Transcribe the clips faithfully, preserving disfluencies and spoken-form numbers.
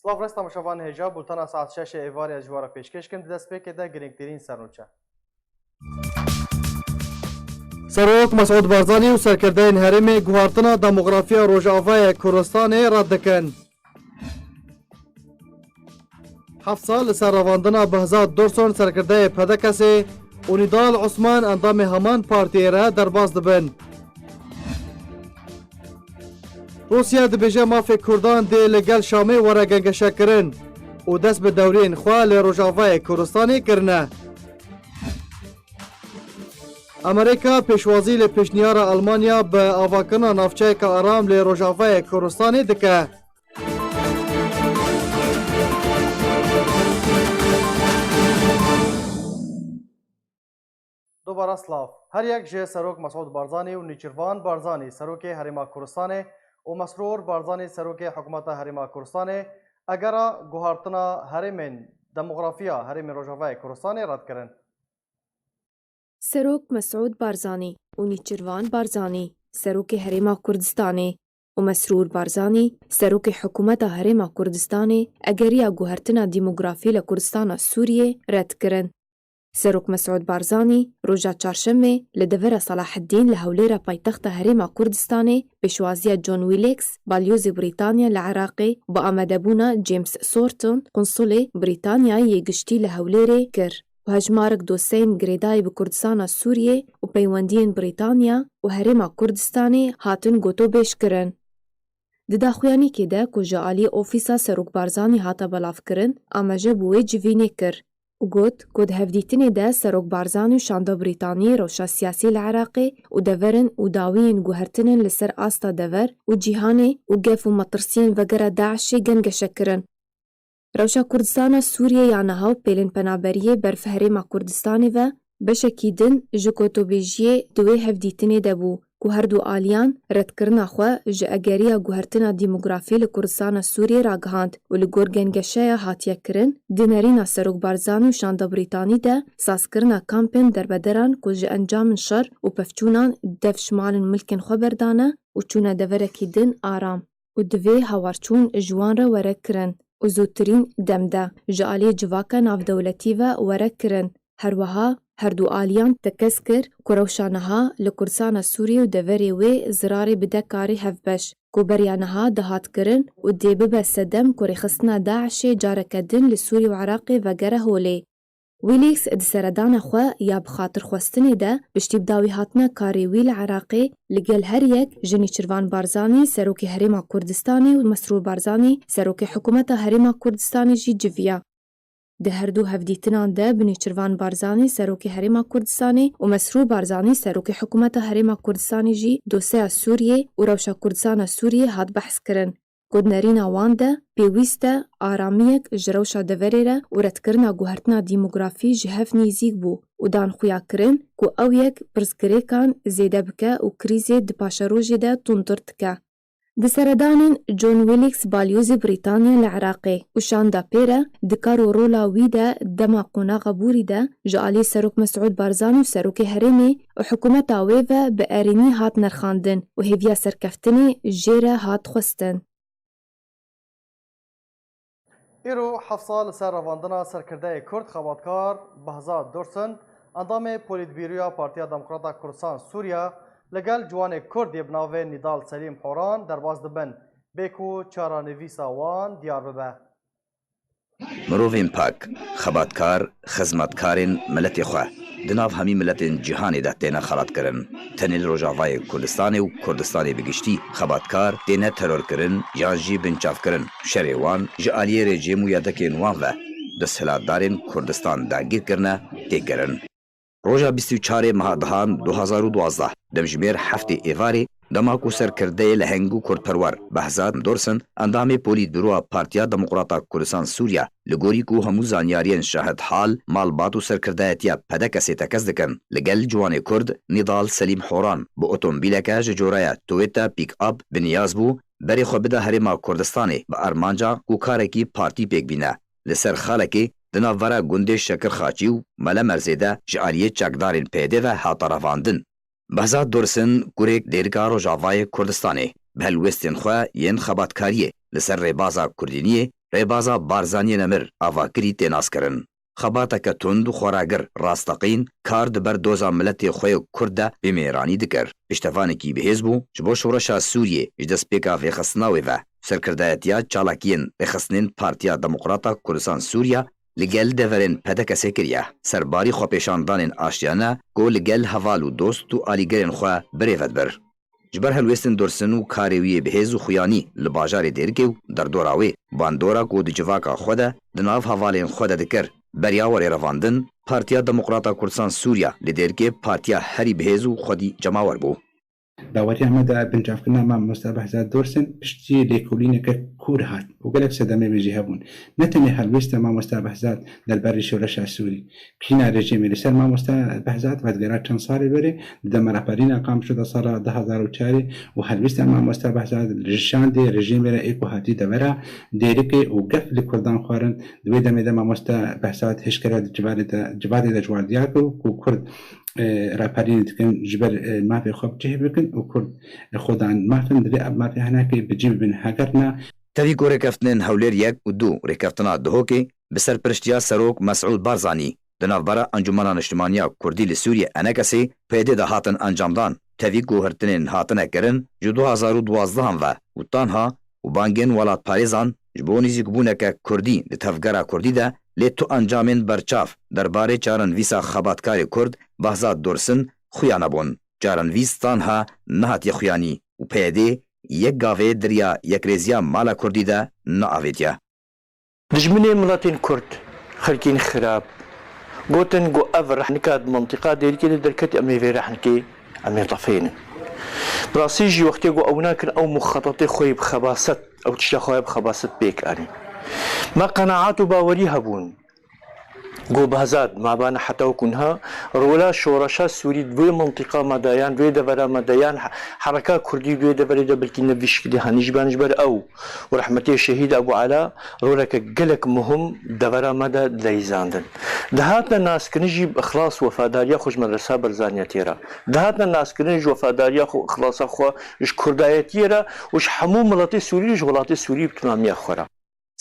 Silav rêz temaşevanên hêja, bultena saet şeş ê êvarê ez ji we re pêşkêş kim. Di destpêkê de girîngtirîn sernoçe. Serok Mesûd Barzanî û serkirdeyên herêmê guhertina demografiya Rojavayê Kurdistanê red dikin. Heft sal li ser revandina Behzad Dursun serkirdeyê P D K S'ê û Nîdal Osman endamê heman partiyê re derbas dibin. Rûsya dibêje mafê Kurdan dê li gel Şamê were gengeşekirin û dest bi dewriyên xwe li Rojavayê Kurdistanê kirine. Amerîka pêşwazî li pêşniyara Almanya bi avakirina navçeyeke aram li Rojavayê Kurdistanê dike. Dubara silav. Her yek ji Serok Mesûd Barzanî û Nîçirvan Barzanî, Serokê Herêma Kurdistanê û Mesrûr Barzanî, Serokê Hikûmeta Herêma Kurdistanê, egera guhartina herêmên, demografiya herêmên Rojavayê Kurdistanê red kirin. Serok Mesûd Barzanî û Nîçirvan Barzanî, Serokê Herêma Kurdistanê û Mesrûr Barzanî, Serokê Hikûmeta Herêma Kurdistanê, egeriya guhertina demografî li Kurdistana Sûriyê red kirin. Serok Mesûd Barzanî roja çarşemê li devera Selaheddîn li Hewlêra paytexta Herêma Kurdistanê pêşwaziya John Wilkes, balyozê Brîtanya li Iraqê, bi amadebûna James Thornton, qunsulê Brîtanyayê yê giştî li Hewlêrê kir û hejmarek doseyên girêdayî bi Kurdistana Sûriyê û peywendiyên Brîtanya û Herêma Kurdistanê hatin gotobêjkirin. Di daxuyaniyekê de ku ji aliyê Ofîsa Serok Barzanî hate belavkirin, amaje bi wê civînê kir û got ku di hevdîtinê de Serok Barzanî û Şanda Brîtanî rewşa siyasî li Iraqê û deverin û dawiyên guhertinên li ser asta dever û cîhanê û gef û metirsiyên vegera DAIŞê gengeşe kirin. Rewşa Kurdistana Sûriyê ya niha û pêlên penaberiyê berf Herêma Kurdistanê ve beşekî din ji gotobêjiyê di wê hevdîtinê de bû ku her du aliyan redkirina xwe ji egeriya guhertina demografî li Kurdistana Sûriyê ragihand û li gor gengeşeya hatiye kirin, di nerîna Serok Barzanî û Şanda Brîtanî de sazkirina kampên derbederan ku ji encamên şer û pevçûnan dev ji mal û milkên xwe berdane û çûne deverekî din aram û divê hawarçûn ji wan re were kirin û zûtirîn dem de ji aliyê civaka navdewletî ve were kirin. Her wiha her du aliyan tekez kir ku rewşa niha li Kurdistana Sûriyê û deverê wê zirarê bide karê hevbeş ku beriya niha dihat kirin û dê bibe sedem ku rêxistina DAIŞê careke din li Sûriyê û Iraqê vegere holê. Wilkes di seredana xwe ya bi xatirxwestinê de piştî bi dawî hatina karê wî li Iraqê li gel her yek ji Nêçirvan Barzanî, Serokê Herêma Kurdistanê û Mesrûr Barzanî, Serokê Hikûmeta Herêma Kurdistanê jî civiya. Di her du hevdîtinan de bi Nêçirvan Barzanî, Serokê Herêma Kurdistanê û Mesrûr Barzanî, Serokê Hikûmeta Herêma Kurdistanê jî doseya Sûriyê û rewşa Kurdistana Sûriyê hat behs kirin. Ku di nerîna wan de pêwîst e aramiyek ji rewşa deverê re û redkirina guhertina demografî ji hev nêzîk bû û dan xuyakirin ku ew yek pirsgirêkan zêde bike û krîzê di paşerojê de tundtir dike. Di seredanên John Wilkes, balyozê Brîtanya li Iraqê û Şanda pê re di kar û rola wî de dema qonaxa borî de ji alî Serok Mesûd Barzanî û Serokê Herêmê û hikûmeta wê ve bi erênî hat nirxandin û hêviya serkeftinê jê re hat xwestin. Îro heft sal li ser revandina serkirdeyê Kurd xebatkar Behzad Dursun, endamê Polîtbîroya Partiya Demokrata Kurdistan Sûriye, li gel ciwanê Kurd yê bi navê Nîdal Selîm Horan derbas dibin, bê ku çarenivîsa wan diyar bibe. Mirovên pak, xebatkar, xizmetkarên miletê xwe di nav hemî miletên cîhanê de têne xelatkirin. Tenê li Rojavayê Kurdistanê û Kurdistanê bi giştî xebatkar têne terorkirin yan jî binçavkirin. Şerê wan ji aliyê rejîm û yadekên wan ve desthilatdarên Kurdistan dagîr kirine, tê kirin. Roja bîst û çarê meha dehan du hazar û duwazdeh, demjimêr heftê êvarê, dema ku serkirdeyê leheng û kurdperwer Behzad Dorsin, endamê Polîtbûroya Partiya Demokrata Kurdistan Sûriye, li gorî ku hemû zanyariyên şahid hal, malbat û serkirdayetiya P D K S'ê tekez dikin, li gel ciwanê kurd Nîdal Selîm Horan bi otomobîleke ji coreya Toyota Pick-up bi niyaz bû berê xwe bide Herêma Kurdistanê bi armanca ku karekî partî pêk bîne. Li ser xalekê di navbera gundê Şekirxaçî û Melemerzê de ji aliyê çekdarên P Y D ve hate revandin. Behzad Dursin, kurêk Dêrika Rojavayê Kurdistanê, bi helwestên xwe yên xebatkariyê li ser rêbaza Kurdîniyê, rêbaza Barzaniyê Nemir, ava kirî tê naskirin. Xebateke tund û xweragir, rasteqîn, kar di ber doza miletê xwe yê Kurd de bi mêranî dikir. Piştevanekî bihêz bû, ji bo şoreşa Sûriyê ji destpêka vêxistina wê ve, serkirdayetiya çalakiyên rêxistinên Partiya Demokrata Kurdistan Sûriye li gel deverên P D K S'ê kiriye, serbarî xwepêşandanên aştiyane ku li gel heval û dost û alîgirên xwe birêve dibir. Ji ber helwestên Dursin û karê wî yê bihêz û xuyanî li bajarê Dêrikê û derdora wê, bandora ku di civaka xwe de di nav hevalên xwe de dikir, beriya were revandin, Partiya Demokrata Kurdistan Sûriye li Dêrikê partiya herî bihêz û xwedî cemawer bû. Baweriya me de bincavkirina Mamoste Behzad Dorsin piştî lêkolîneke kûr hat û gelek sedemê wê jî hebûn. Ne tenê helwêsta Mamoste Behzad derbarê şoreşa Sûrî, kîna rejîmê li ser Mamoste Behzad vedigera çend salê berê, di dema rehberîna Qamişlo de sala du hazar û çarê û helwêsta Mamoste Behzad li şandê rejîmê re ê ku hatî devera Dêrikê û gef li Kurdan xwarin, di wê demê de Mamoste Behzad hişkere di civadê de, civadê de ji wan diyar kir ku Kurd e, raperînê dikin, ji ber, e, mafê xwe bi cih bikin û Kurd, e, xwedan maf in, divê ev mafê hinekê bi cih bibin. Heger na, Tevî ku rêkeftinên Hewlêr yek û du, rêkeftina Duhokê bi serpiriştiya Serok Mesûd Barzanî di navbera Encûmena Niştimaniya Kurdî li Sûriye, ENKS'ê, P Y D de hatin encamdan, tevî ku girtinên hatine kirin ji du hazar û duwazdeh ve û tanha û bangên welatparêzan ji bo nîzîkbûneke Kurdî di tevgera Kurdî de, lê tu encamên berçav derbarê çarenivîsa xebatkarê Kurd Behzad Dursin xuya nebûn. Çarenivîs tanha nehatiye xuyanî û P Y D yek gavê di riya yekrêziya mala Kurdî de neavêtiye. Dijminê miletên Kurd, xelkên xirab, gotin ku ev rehnika di mintîqa Dêrikê de derket, em ê vê rehnikê, em ê tefênin. Bi rastî jî wextê ku ew nakin, ew muxetetê xwe yê bi xebaset, ew tişta xwe yê bi xebaset pêk anîn. Me qenaet û bawerî hebûn ku Behzad, mabana heta wekû niha, rola şoreşa Sûrî di vê mintîqa me de yan di vê devera me de yan he-, hereka Kurdî di vê deverê de belkî ne vî şikilî hanî jî ben ji ber ew û rehmetê Şehîd Ebû Ela roleke gelek muhim devera me de dileyîzandin. Dihatine naskirin jî bi ixlas û wefadariya xwe ji Medresa Barzaniyetê re. Dihatine naskirin ji wefadariya xwe û ixlasa xwe ji Kurdayetiyê re û ji hemû miletê Sûrî û ji welatê Sûrî bi timamiya xwe re.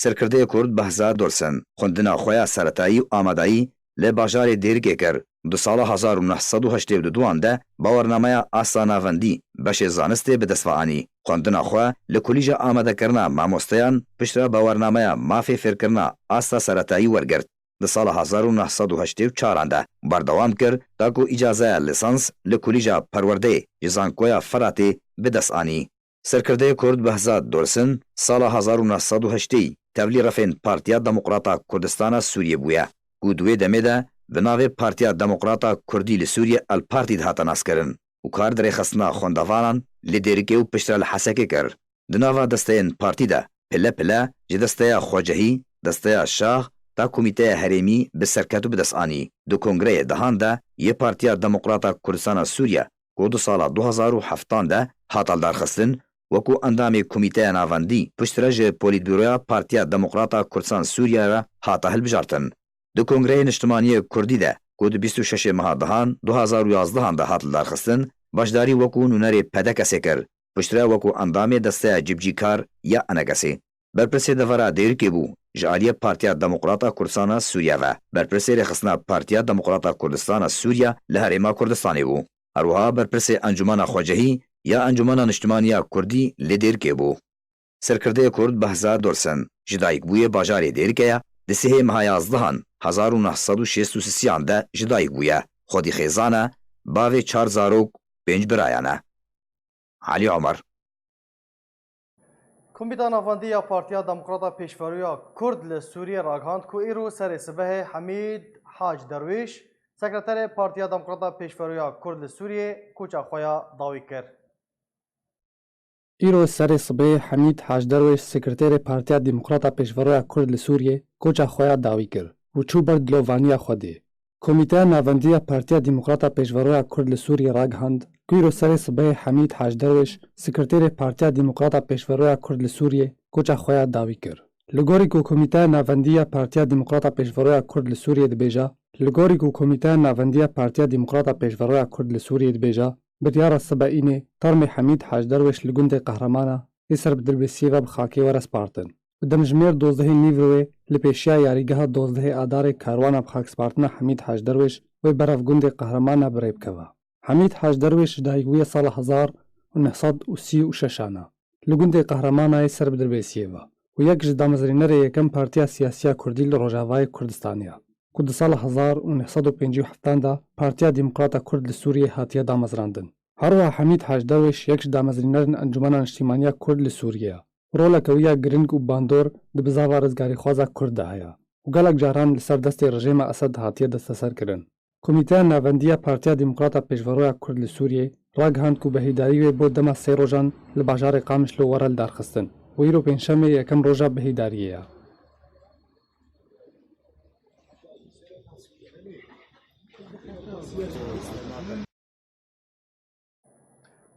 Serkirdeyê Kurd Behzad Dursin xwendina xwe ya seretayî û amadayî li bajarê Dêrikê kir. Di sala hezar û neh sed û heştê û duduan de bawernameya asta navendî beşê zanistê bi dest ve anî. Xwendina xwe li Kulîja Amadekirina Mamosteyan piştre bawernameya mafê fêrkirina asta seretayî wergirt. Di sala hezar û neh sed û heştê û çaran de berdewam kir, ta ku îcazeya lisans li Kulîja Perwerdeyê ji Zankoya Feratê bi dest anî. Serkirdeyê Kurd Behzad Dursin sala hezar û neh sed û heştê tevlî refên Partiya Demokrata Kurdistana Sûriyê bûye, ku di wê demê de bi navê Partiya Demokrata Kurdî li Sûriyê, El Partî, dihate naskirin û kar di rêxistina xwendevanan li Dêrikê û piştre li Hesekê kir. Di nava desteyên partî de pile pile ji desteya xwecihî, desteya şax ta komîteya herêmî bi serket û bi dest anî. Di kongreyê dehan de yê Partiya Demokrata Kurdistana Sûriye ku di sala du hazar û heftan de hat aldarxistin, wekû endamê Komîteya Navendî piştre ji Polîtbûroya Partiya Demokrata Kurdistan Sûriye re hate hilbijartin. Di Kongreyê Niştimaniyê Kurdî de ku di bîst û şeşê meha dehan du hazar û yazdehan de hat lidarxistin, beşdarî wekû nûnerê P D K S'ê kir, piştre wekû endamê Desteya Cibcîkar ya ENKS'ê. Berpirsê devera Dêrikê bû ji aliyê Partiya Demokrata Kurdistana Sûriye ve, berpirsê rêxistina Partiya Demokrata Kurdistana Sûriye li Herêma Kurdistanê bû. Her wiha berpirsê Encûmena Xwecihî ya Encûmena Niştimaniya Kurdî li Dêrikê bû. Serkirdeyê Kurd Behzad Dursin ji dayikbûyê bajarê Dêrikê ye, Di sihê meha yazdehan hezar û neh sed û şêst û sisiyan de ji dayik bûye. Xwedî xêzan e, bavê çar zarok, pênc birayan e. Elî Omer. Komîta Navendî ya Partiya Demokrata Pêşveroya Kurd li Sûriyê ragihand ku îro serê sibehê Hemîd Hac Derwîş, sekreterê Partiya Demokrata Pêşveroya Kurd li Sûriyê koça xwe ya dawî kir. Îro serê sibê Hemîd Hac Derwêş, sekreterê Partiya Demokrata Pêşveroya Kurd li Sûriyê, koça xwe ya dawî kir û çû ber dilovaniya Xwedê. Komîteya Navendî ya Partiya Demokrata Pêşveroya Kurd li Sûriyê ragihand ku îro serê sibê Hemîd Hac Derwêş, sekreterê Partiya Demokrata Pêşveroya Kurd li Sûriyê, koça xwe ya dawî kir. Li gorî ku Komîteya Navendî ya Partiya Demokrata Pêşveroya Kurd li Sûriyê dibêje, li gorî ku Komîteya Navendî ya Partiya Demokrata Pêşveroya Kurd li Sûriyê dibêje, biryara sibe înê termê Hemîd Hac Derwêş li gundê Qehreman a ê ser bi Dirbêsiyê ve bi xakê were spartin û demjimêr dozdehê nîvroyê li pêşiya yarîgeha dozdehê Adarê karwana bi xakspartina Hemîd Hac Derwêş wê berev gundê Qehreman a bi rê bikeve. Hemîd Hac Derwêş ji dayik bûye sala hezar û neh sed û sî û şeşan a. Li gundê Qehremanayê ser bi Dirbêsiyê ve û yek ji damezrînerê yekem Partiya Siyasiya Kurdî li Rojavayê Kurdistanê ye, ku di sala hezar û neh sed û pêncî û heft de Partiya Demokrata Kurd li Sûriyê hatiye damezrandin. Her wiha Hemîd Hac Derwêş yek ji damezrînerên Encûmena Niştîmaniya Kurd li Sûriyê ye. Roleke wî ya giring û bandor di bizava rizgarîxwaza Kurd de heye û gelek caran li ser destê rejêma Esed hatiye desteserkirin. Komîteya Navendî ya Partiya Demokrata Pêşveroya Kurd li Sûriyê ragihand ku bihêdarî wê bo dema sê rojan li bajarê Qamişlo were lidarxistin û îro pêncşemê yekem roja bihêdariyê ye.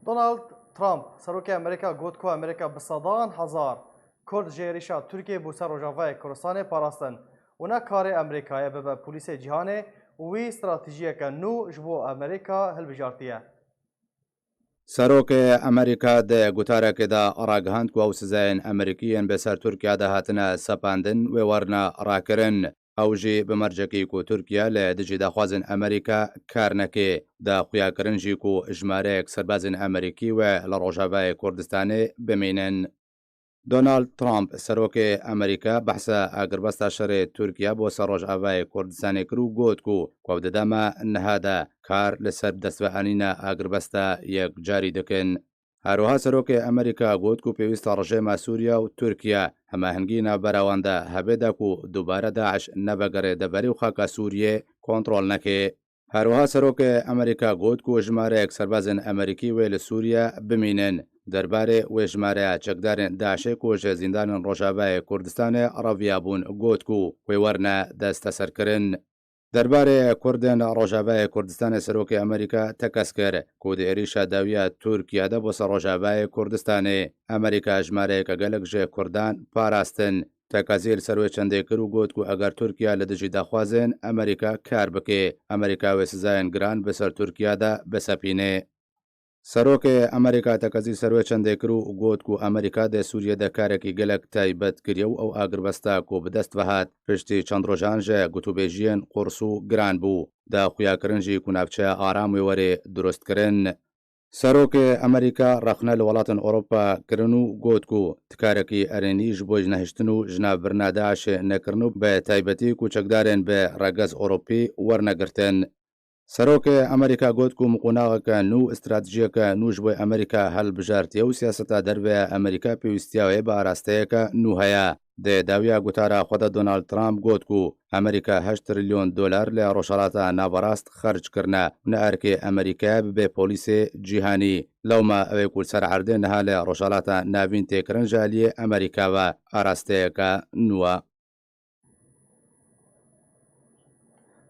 Donald Trump, serokê Amerîka got ku Amerîka bi sedan hezar Kurd ji êrîşa Tirkiyê bo ser Rojavayê Kurdistanê parastin û ne karê Amerîkayê bibe polîsê cîhanê û wî stratejiyeke nû ji bo Amerîka hilbijartiye. Serokê Amerîka di gutarekê de ragihand ku ew sizayên Amerîkî yên bi ser Tirkiye de hatine sepandin wê werine rakirin. Ew jî bi mercekî ku Tirkiye li dijî daxwazên Amerîka kar neke, da xuyakirin jî ku jimareyek serbazên Amerîkî wê li Rojavayê Kurdistanê bimînin. Donald Trump, serokê Amerîka, behsa agirbesta şerê Tirkiye bo ser Rojavayê Kurdistanê kir û got ku, ku ew di dema niha de kar li ser bi destveanîna agirbesta yekcarî dikin. Her wiha serokê Amerîka got ku pêwîst e rejêma Sûriye û Tirkiye hemahengî navbera wan de hebe de ku dubare DAIŞ nevegere deverê û xaka Sûriyê kontrol neke. Her wiha serokê Amerîka got ku jimareyek serbazên Amerîkî wê li Sûriye bimînin. Derbarê wê jimareya çekdarên DAIŞê ku ji zîndanên Rojavayê Kurdistanê reviyabûn got ku wê werine desteserkirin. Derbarê Kurdên Rojavayê Kurdistanê serokê Amerîka tekez kir ku di êrîşa dawiya Tirkiye de bo ser Rojavayê Kurdistanê, Amerîka jimareyeke gelek ji Kurdan parastin. Tekezî li ser wê çendê kir û got ku eger Tirkiye li dijî daxwazên Amerîka kar bike, Amerîka wê sizayên giran bi ser Tirkiye de bisepîne. Serokê Amerîka tekezî ser wê çendê kir û got ku Amerîka di Sûriyê de karekî gelek taybet kiriye û ew agirbesta ku bi dest ve hat piştî çend rojan ji gotûbêjiyên qurs û giran bû, da xuyakirin jî ku navçeya aram wê were durustkirin. Serokê Amerîka rexne li welatên Ewropa kirin û got ku ti karekî erênî ji bo ji nehiştin û ji nav birina DAIŞê nekirin û bi taybetî ku çekdarên bi regez Ewropî werne girtin. Serokê Amerîka got ku miqûnaxeke nû, stratejiyeke nû ji bo Amerîka hilbijartiye û siyaseta derve ya Amerîka pêwîstiya wê bi arasteyeke nû heye. Di dawiya gotara xwe de Donald Trump got ku Amerîka heşt trilyon dolar li Rojhilata Naverast xerc kirine û ne erkê Amerîkaya bibe polîsê cîhanî. Lewma ew ê ku li ser erdê niha li Rojhilata Navîn tê kirin ji aliyê Amerîka ve arasteyeke nû e.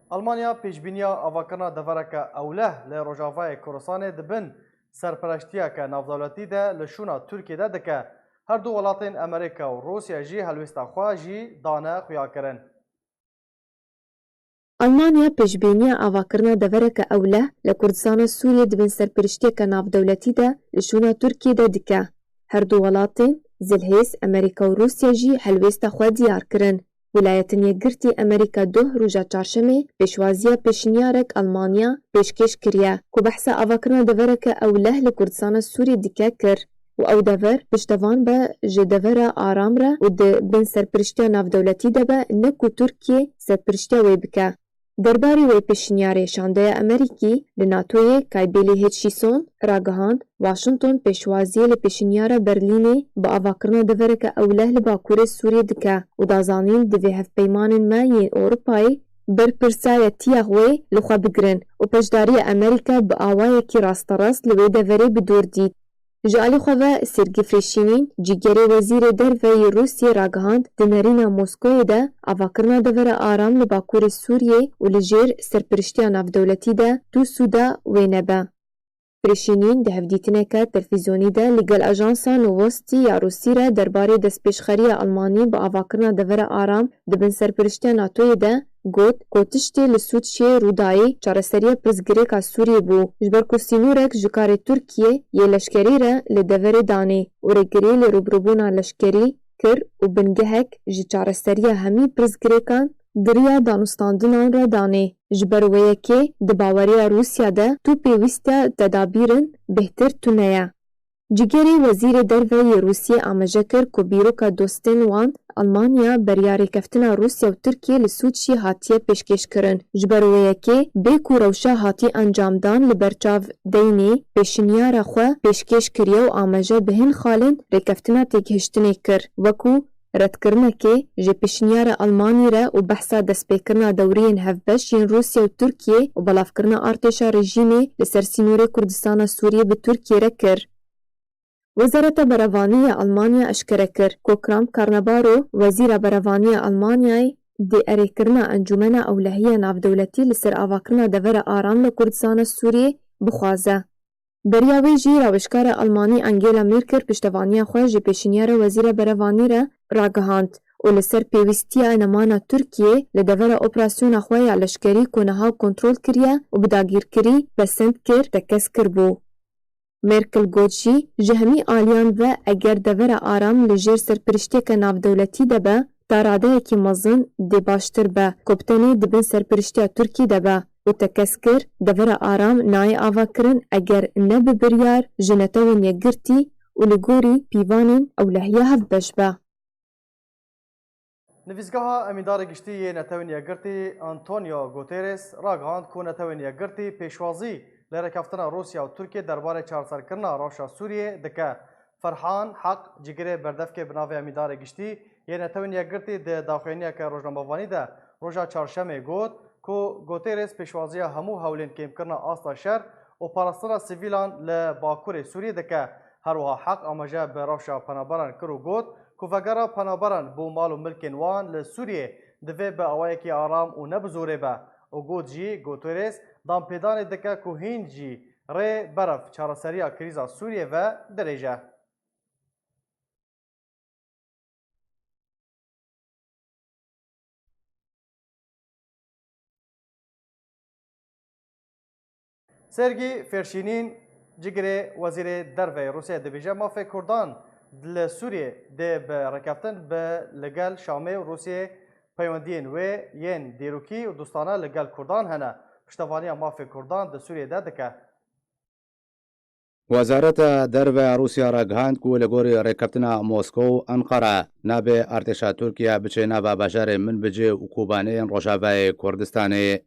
Almanya pêşbîniya avakirina devereke ewleh li Rojavayê Kurdistanê di bin serpereştiyeke navdewletî de li şûna Tirkiyê de dike. Her du welatên Amerîka û Rûsya jî helwêsta xwe jî dane xuyakirin. Almanya pêşbîniya avakirina devereke ewleh li Kurdistana Sûriyê di bin serpereştiyeke navdewletî de li şûna Tirkiyê de dike. Her du welatên zilhêz Amerîka û Rûsya jî helwêsta xwe diyar kirin. Wîlayetên Yekgirtî Amerîka duh roja çarşemê pêşwaziya pêşniyarek Almanya pêşkêş kiriye ku behsa avakirina devereke ewleh li Kurdistana Sûriyê dike kir. û ew dever piştevan be ji devera aram re û di bin serpiriştiya navdewletî de be, ne ku Tirkiye serpiriştiya wê bike. Derbarê wê pêşniyarê şandeya Amerîkî li NATOyê Kaybêlî Hutchison ragihand, Washington pêşwaziyê li pêşniyara Berlînê bi avakirina devereke ewleh li Bakurê Sûriyê dike û da zanîn, divê hevpeymanên me yên Ewropayê berpirsayetiya wê li xwe bigirin û beşdariya Amerîka bi awayekî rasterast li wê deverê bi dûr dît. Ji alî xwe ve Sergî Frêşînîn, cîgerê wezîrê derve yê Rûsiyê ragihand, di nerîna Moskoyê de avakirina devera aram li Bakurê Sûriyê û li jêr serpiriştiya navdewletî de tu sûda wê nebe. Frêşînîn di hevdîtineke televîzyonî de li gel ajansa Novosti ya Rûsî re derbarê destpêşxeriya Almanî bi avakirina devera aram di bin serpiriştiya NATOyê de got ku tiştê li Sûçiyê rûdayî çareseriya pirsgirêka Sûriyê bû, ji ber ku sînorek ji karê Tirkiyê yê leşkerî re li deverê danê û rêgirî li rûbirûbûna leşkerî kir û bingehek ji çareseriya hemî pirsgirêkan di riya danûstandinan re danê. Ji ber wê yekê di baweriya Rûsya de tu pêwîstiya tedabîrin bêhtir tune ye. Cîgerê wezîrê derve yê Rûsiyê amaje kir ku bîroka dostên wan Almanya beriya rêkeftina Rûsya û Tirkiyê li Sûçiyê hatiye pêşkêşkirin. Ji ber wê yekê bê ku rewşa hatî encamdan li ber çav deynê pêşniyara xwe pêşkêş kiriye û amaje bi hin xalên rêkeftina têgihiştinê kir, wekû redkirinekê ji pêşniyara Almanî re û behsa destpêkirina dewriyên hevbeş yên Rûsya û Tirkiyê û belavkirina artêşa rejîmê li ser sînorê Kurdistana Sûriyê bi Tirkiyê re kir. Wezareta Berevanî ya Almanya eşkere kir ku Kramp Carnevaro, wezîra berevanî ya Almanyayê, dê erêkirina Encûmena Ewlehî ya Navdewletî li ser avakirina devera aram li Kurdistana Sûriyê bixwaze. Beriya wê jî rawêjkara Almanî Angela Merkel piştevaniya xwe ji pêşniyara wezîra berevanî re ragihand û li ser pêwîstiya nemana Tirkiyê li devera operasyona xwe ya leşkerî ku niha kontrol kiriye û bi dagîrkirî pesend kir, tekez kiribû. Merkel got jî, ji hemî aliyan ve eger devera aram li jêr serpiriştiyeke navdewletî de be, ta radeyekî mezin dê baştir be ku bi tenê di bin serpiriştiya Tirkî de be û tekez kir, devera aram nayê avakirin eger ne bi biryar ji Netewên Yekgirtî û li gorî pîvanên ewlehiya hevbeş be. Nivîsgeha Emîndarê Giştî yê Netewên Yekgirtî Antonio Guterres ragihand ku Netewên Yekgirtî pêşwazî li rêkeftina Rûsya û Tirkiye derbarê çareserkirina rewşa Sûriyê dike. Ferhan Haq, cîgirê berdevkê bi navê Emîndarê Giştî yê Netewên Yekgirtî, di daxuyaniyeke rojnamevanî de roja çarşemê got ku Guterres pêşwaziya hemû hewlên kêmkirina asta şer û parastina sivîlan li Bakurê Sûriyê dike. Her wiha Heq amaje bi rewşa penaberan kir û got ku vegera penaberan bo mal û milkên wan li Sûriyê divê bi awayekî aram û ne bi zorê be û got jî, Guterres, danpêdanê dike ku hîn jî rê berev çareseriya krîza Sûriyê ve dirêje. Sergî Fêrşînîn, cigirê wezîrê derve yê Rûsyayê dibêje, mafê Kurdan li Sûriyê dê bi rêkeftin bi li gel Şamê û Rûsyayê peywendiyên wê yên dîrokî û dostane li gel Kurdan hene. Piştevaniya mafê Kurdan di Sûriyê de dike. Wezareta Derve ya Rûsya ragihand ku li gorî rêkeftina Moskow û Enqere nabe artêşa Tirkiye biçe nava bajarê Minbicê û Kobanê yên Rojavayê Kurdistanê.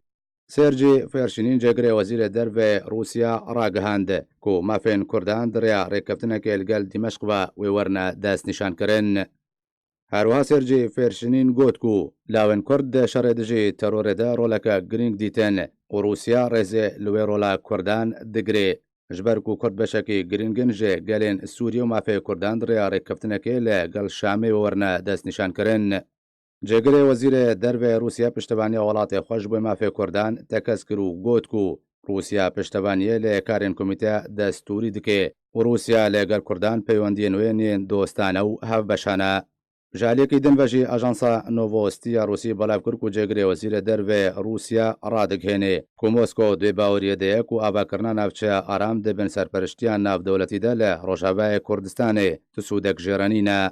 Sergî Fêrşînîn cêgirê Wezîrê Derve Rûsya ragihand ku mafên Kurdan di rêya rêkeftinekê li gel Dîmeşq ve wê werine destnîşankirin. Herwiha Sergî Fêrşînîn got ku lawên Kurd di şerê dijî terorê de roleke girîng dîtin û Rûsya rêzê li wê rola Kurdan digire, ji ber ku Kurd beşekî girîng in ji gelên Sûriyê û mafê Kurdan di rêya rêkeftinekê li gel Şamê werine destnîşankirin. Cêgirê Wezîrê Derve Rûsya piştevaniya welatê xwe ji bo mafê Kurdan tekez kir û got ku Rûsya piştevaniyê li karên komîteya destûrî dike û Rûsya li gel Kurdan peywendiyên wê yên dostane û hevbeşane. Ji aliyekî din ve jî ajansa Novosti ya Rûsî belav kir ku cêgirê Wezîrê Derve Rûsya radigihêne ku Moskow di wê baweriyê de ye ku avakirina navçeya aram di bin serperiştiya navdewletî de li Rojavayê Kurdistanê tu sûdek jê re nîne.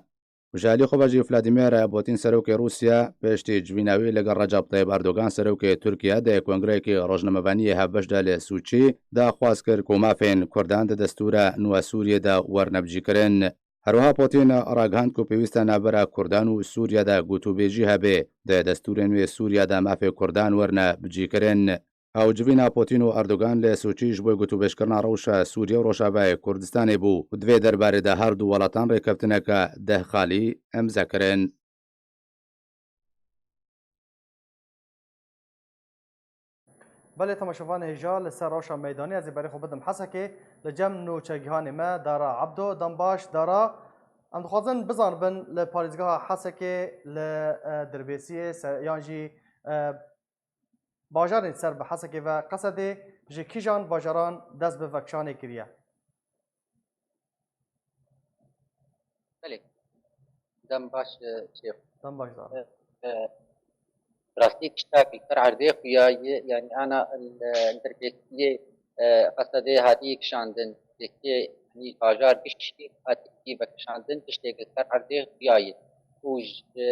Û ji alî xwe ve jî Vladimir Putin serokê Rûsya piştî civîna wî li gel Recep Tayyip Erdogan serokê Tirkiye di kongreyekî rojnamevaniyê hevbeş de li Sûçî daxwaz kir ku mafên Kurdan di destûra nû ya Sûriyê de werne bicîkirin. Herwiha Putin ragihand ku pêwîst e navbera Kurdan û Sûriye de gotûbêjî hebe, di destûrên wê Sûriye de mafê Kurdan werne bicîkirin. Ew civîna Putin û Erdogan li Sûçî ji bo gotûbêjkirina rewşa Sûriye û Rojavayê Kurdistanê bû û di vê derbarê de her du welatan rêkeftineke deh xalî îmze kirin. Belê temaşevanê hêja li ser rewşa meydanî ez ê berê xwe bidim Hesekê. Li cem nûçegihanê me Dara Ebdo, dem baş Dara. Em dixwazin bizanibin li parêzgeha Hesekê li, e, Dirbêsiyê se-, yan jî, e, bajarên ser bi Hesekê ve Qesedê ji kîjan bajaran dest bi vekişanê kiriye? Belê. Dem baş, e, Şêx. Dem baş da. E, e, Rastî tiştak li ser erdê xuya ye, yanî ana li Dirbêsiyê, e, Qesedê hatiye kişandin. Dirbêsiyê, yanî bajar giştî hatiye vekişandin, tiştek li ser erdê xuya ye. Û ji, e,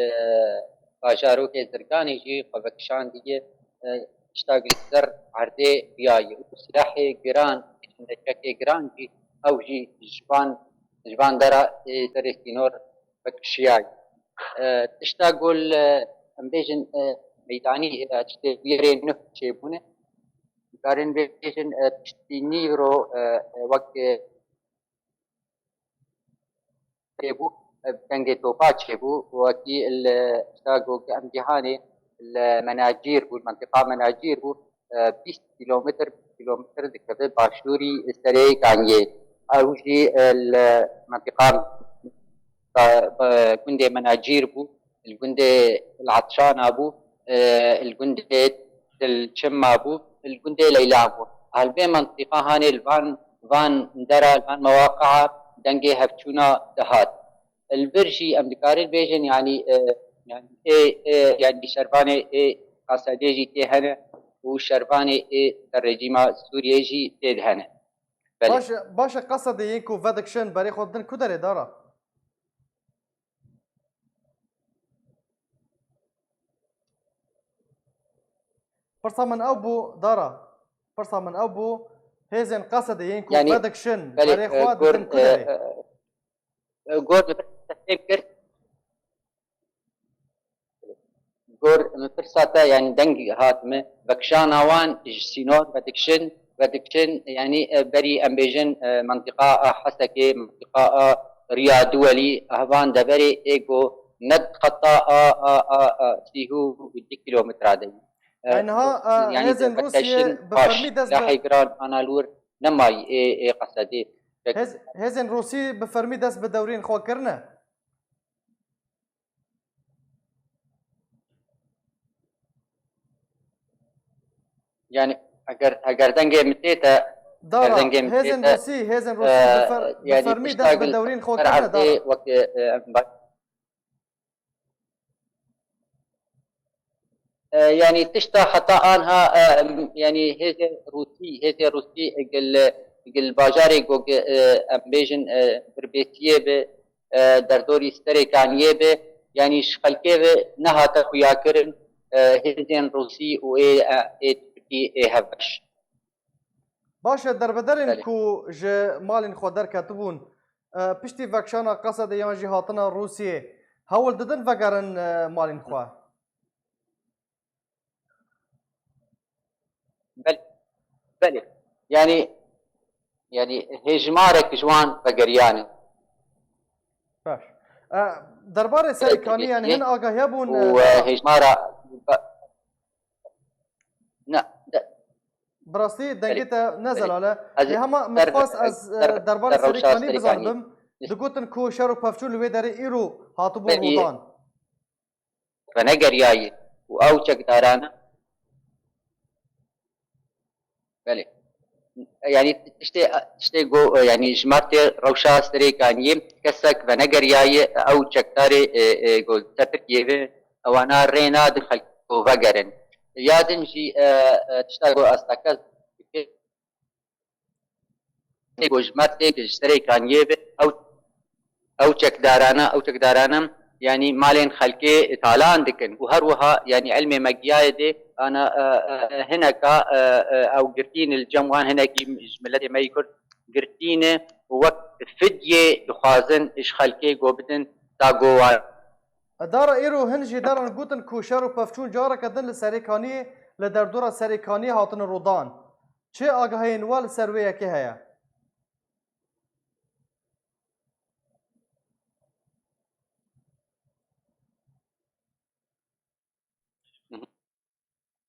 bajarokê Zirganê jî xwe vekişandiye, e, tiştak li ser erdê xuya ye. Û silahê giran, leşekê giran jî ew jî ji van, ji van dera, e, serê sînor vekişiyaye. E, tişta ku li, em bêjin, e, meydanî, e, tiştê bûyerê nuh çêbûne. Dikarin bêjin, e, piştî nîvro, e, e, wek, e, çêbû, e, dengê topa çêbû, wekî li tişta ku em cîhanê li Menacîr bû, li mentiqa Menacîr bû, e, bîst kîlometr, kîlometr dikeve başûrî serê Kaniyê. Ew jî, e, li mentiqa, e, e, gundê Menacîr bû, li gundê El Atşana bû, e, li gundê Til Çimma bû, li gundê Leylan bû. Li vê mentiqa hanê li van, van dera, li van mewaqia dengê hevçûna dihat. Li vir jî em dikarin bêjin, yanî, e, yanî ê, ê, yanî şervanê ê Qasedê jî tê hene û şervanê ê rejîma Sûriyê jî tê de hene. Belê. Baş e, baş e, Qasedê yên ku vedikişin berê xwe didin ku derê Dara? Pirsa min ew bû, Dara. Pirsa min ew bû, hêzên Qesedê yên ku Yanî, vedikişin belê, berê e, xwe gor, didin ku e, derê? E, e, gor min pirsa te fêm kir. Gor min pirsa te, yanî deng hat min. Vekişana wan ji sînor vedikişin, vedikişin, yanî, e, berî em bêjin, e, mentiqa a Hesekê, mentiqa a Riya Duwelî, a van deverê ê ku ne xeta a, a, a, a sî û du kîlometra de. E, Ay niha, e, yanî hêzên Rûsiyê bi fermî dest bi lahê giran ana li wir nemayî ê, ê Qesedê. Hêz-, hêzên Rûsî bi fermî dest bi dewrên xwe kirine? Yanî eger, eger dengê min tê te, eger Dara, dengê min tê hêzên te, Rûsî, hêzên e, Rûsî bi fer-, bi yanî fermî tişta dest bi gil dewrîn xwe ser kirine, erdê Dara. Wek, e, em ba-, e, yanî tişta heta anha, e, em, yanî hêzê Rûsî, hêzê Rûsî gil, gil bajarê ku, e, em bêjin, e, Dirbêsiyê bi, e, derdorî Serê Kaniyê be, yanî ji xelkê ve nehate xuyakirin, e, hêzên Rûsî û ê, e, ê Tirkî ê hevbeş. Baş e, derbederên Belê. Ku ji malên xwe derketibûn, e, piştî vekişana Qesedê yan jî hatina Rûsiyê, hewl didin vegerin, e, malên xwe? Belê, belê. Yanî, yanî hêjmarek ji wan vegeriyane. Baş. E, derbarê Serê Kaniyê, yanî hin agahiya bûn, û, e, e, hêjmara, ne, de, Bi rastî dengê te ne zelal e. Lê hema min dixwest ez, e, derbarê Serê Kaniyê bizanibim. Digotin ku şer û pevçûn li wê derê îro hatibû rûdan. Venegeriyaye û ew çekdarane. Belê. Yanî tiştê, tiştê go, yanî ji mertê rewşa Serê Kaniyê kesek venegeriyaye ew çekdarê, e, e, go ser Tirkiyê ve ewana rê nadin xelk ku vegerin. Ya din jî, e, e, tişta go ez tekez ku ji mertê ji Serê Kaniyê ve ew ew çekdarana, ew çekdarana, yanî malên xelkê talan dikin û her wiha, yanî ilmê me giyaye dê, ana, e, e, hineka, e, e, ew girtîn li cem wan hinekî ji miletê me yî Kurd girtî ne û wek fidyê dixwazin ji xelkê go bidin ta go wan. Dara îro hin jî deran gotin ku şer û pevçûn careke din li Serêkaniyê, li derdora Serêkaniyê hatine rûdan. Çi agahiyên we li ser wê yekê heye?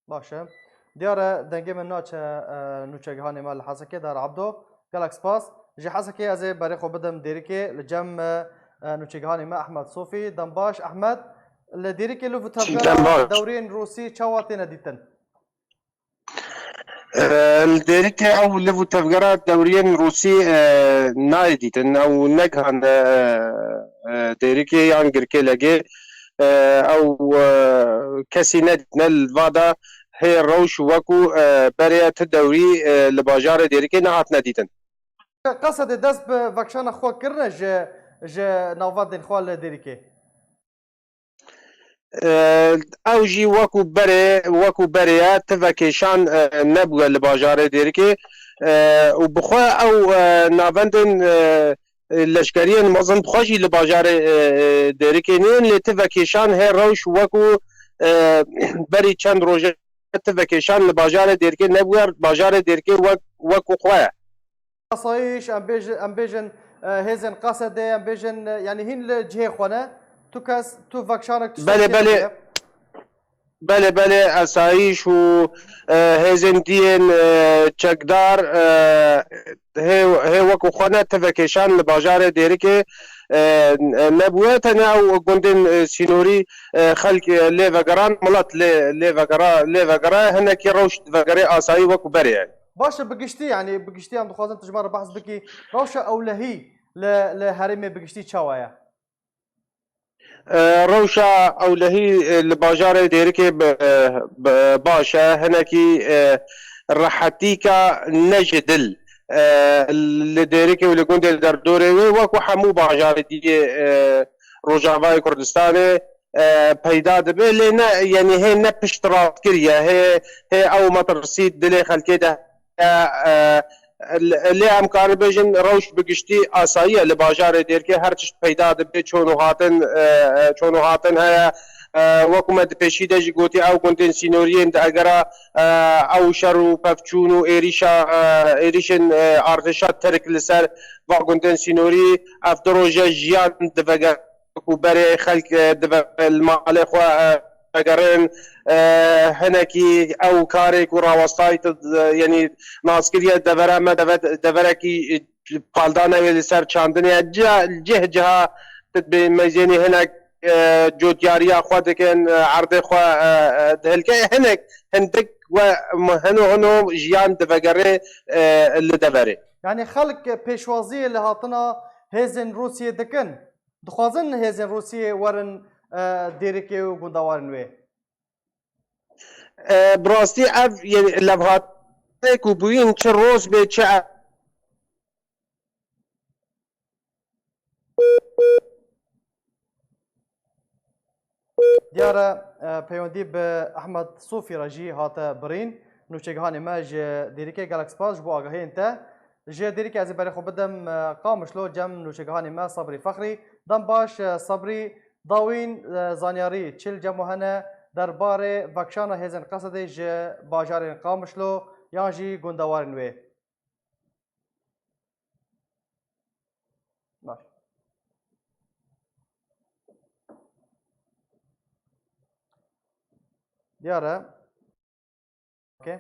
Baş e. Diyar e, dengê min naçe, e, nûçegihanê me li Hesekê, Dar Abdo. Gelek spas. Ji Hesekê ez ê berê xwe bidim Dêrikê, li cem, e, e, nûçegihanê me Ehmed Sofî. Dem baş, Ehmed. Li Dêrikê li Dem tevgera baş. Dewriyên Rûsî çawa têne dîtin? E, li Dêrikê ew liv û tevgera dewriyên Rûsî, e, nayê dîtin. Ew negihande, e, e, Dêrikê yan Girkê Legê. E, ew, e, kesî nedîtine. Li va de hê rewş wekû, e, berê ye, ti dewrî, e, li bajarê Dêrikê nehatine dîtin. Qesedê dest bi vekşana xwe kirine ji, ji navendên xwe li Dêrikê? E, ew jî wekû berê, wekû berê ye, ti vekêşan, e, nebûye li bajarê Dêrikê. E, û bi xwe ew, e, navendên, e, leşkeriyên mezin bi xwe jî li bajarê, e, e, Dêrikê nînin, lê ti vekêşan hê rewş wekû, e, berî çend roje ti vekêşan li bajarê Dêrikê nebûye, bajarê Dêrikê wek, wekû xwe ye. Asayîş, em bêj-, em bêjin, e, hêzên Qesedê, em bêjin, e, yanî hîn li cihê xwe ne. Tu kes, tu vekşanek tiştek Belê, belê. Tê. Belê, belê, asayîş û, e, hêzên diyên, e, çekdar, e, hê, hê wekû xwe ne, ti vekêşan li bajarê Dêrikê, e, nebûye. Tenya ew gundên, e, sînorî, e, xelk, e, lê vegeran, milet lê, lê vegera, lê vegera, hinekî rewş vegerê asayî wekû berê ye. Baş e, bi giştî, yanî bi giştî em dixwazin tu ji me re behs bikî. Rewşa ewlehî li, li herêmê bi giştî çawa ye? E, rewşa ewlehî, e, li bajarê Dêrikê bi, e, bi, baş e. Hinekî, e, rehetîka ne ji dil, e, li Dêrikê û li gundê derdorê wê wekû hemû bajarê diyê, e, Rojavayê Kurdistanê, e, peyda dibe. Lê ne, yanî hê ne piştrast kiriye, hê, hê ew metirsî dilê xelkê de e, e, lê em karin bêjin rewş bi giştî asayî ye li bajarê Dêrikê, her tişt peyda dibe, çon û hatin, e, e, çon û hatin heye. E, wekû me di pêşî de jî gotî, ew gundên sînoriyên di egera, e, ew şer û pevçûn û êrîşa, e, êrîşên, e, artêşa Tirk li ser va gundên sînorî, ev du roje jiyan divege ku berê xelk, e, dive li malê xwe, e, vegerin. E, hinekî ew karê ku rawestayî tu, e, yanî nas kiriye devera me, deve-, deverekî, e, paldane wê li ser çandinê ye. Cih, cih ciha tu dibê meyzênî hinek, e, cotiyariya xwe dikin, e, erdê xwe, e, e, dihilke. Hinek, hindik we hino hino jiyan divegerê, e, li deverê. Yanî xelk pêşwaziyê li hatina hêzên Rûsiyê dikin? Dixwazin hêzên Rûsiyê werin, e, Dêrikê û gundewarên wê? E, bi rastî ev, yanî levhatê ku bûyîn çi roz bê, çi ev Diyar e, e, peywendî bi Ehmed Sofî re jî hate birîn. Nûçegihanê me ji Dêrikê, gelek spas ji bo agahiyên te. Ji Dêrikê ez ê berê xwe bidim, e, Qamişlo cem nûçegihanê me Sabrî Fexrî. Dem baş, e, Sabrî, dawîn, e, zanyarî çi li cem we hene derbarê vekşana hêzên Qesedê ji bajarên Qamişlo yan jî gundewarên wê? Baş. Diyar e. Okey.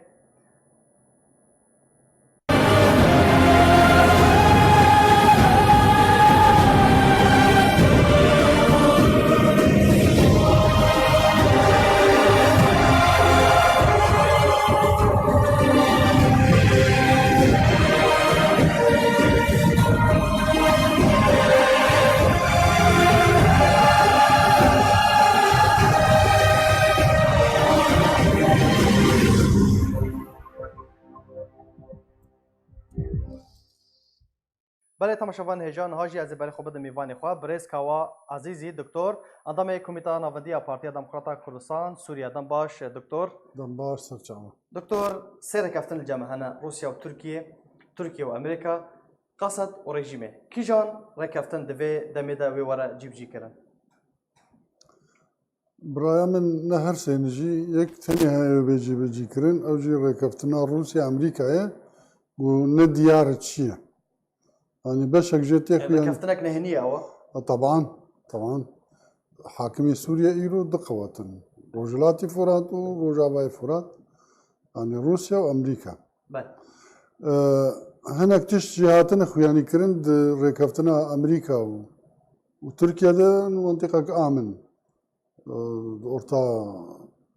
Belê temaşevan hêja, niha jî ez ê berê xwe bidim mêvanê xwe, birêz Kawa Ezîzî, doktor, endamê Komîteya Navendî ya Partiya Demokrata Kurdistan Sûriye. Dem baş, doktor. Dem baş, serçava. Doktor, sê rêkeftin li cem me hene, Rûsya û Tirkiye, Tirkiye û Amerîka, Qesed û rejîmê. Kîjan rêkeftin di vê demê de wê were cîbicîkirin? Biraya min, ne her sêni jî, yek tenê heye bê cîbicîkirin, ew jî rêkeftina Rûsya Amerîka ye, ku ne diyar çi ye. Yanî beşek jê tê Yani xuyan. Rêkeftinek nehinî ye ew? Ha, teban, teban. Hakimê Sûriye îro du qewet in. Rojhilatî Furat û Rojavayê Furat. Yanî Rûsya û Amerîka. Belê. Ee, hinek tişt jî hatine xuyanî kirin di rêkeftina Amerîka û, û Tirkiye de, mentiqek amin. Ee, di orta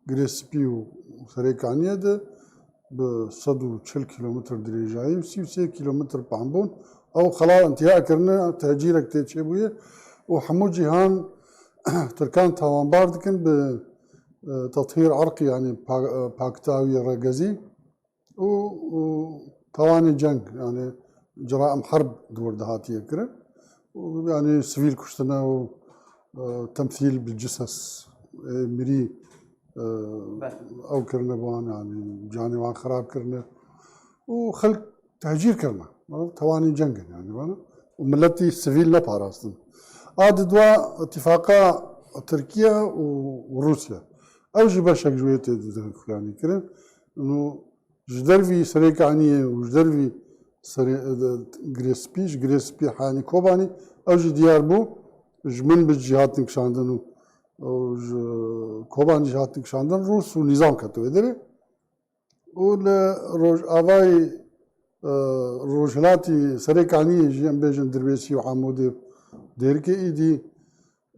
Girê Spî û Serê Kaniyê de bi sed û çil kîlometr dirêjayî û sî û sê kîlometr pembûn. Ew xela întiha kirine, tehcîrek tê çêbûye û hemû cîhan Tirkan tawanbar dikin bi, e, tethîr irqî, yanî pa-, e, pakta wî regezî û, û tawanê ceng, yanî ceraim herb di wir de hatiye kirin. Û yanî sivîl kuştine û, e, temthîl bi cises, ê mirî, e, Belê. ew kirine bi wan, yanî canê wan xirab kirine. Û xelk tehcîr kirine. Tewanê ceng in, yanî vana. Û miletî sivîl neparastin. A di dua îtifaqa Tirkiye û, û Rûsya. Ew jî beşek ji wê tê di xuyanî kirin. Û ji dervî Serê Kaniyê û ji dervî Serê, e, de, Girê Spî, ji Girê Spî heyanî Kobanî, ew jî diyar bû, ji min bi cî hatin kişandin û, û ji Kobanî jî hatin kişandin, Rûs û nîzam ket wê derê. Û li rojavayê, e, rojhilatî Serê Kaniyê jî, em bêjin Dirbêsî û Amûdê, Dêrikê Îdî,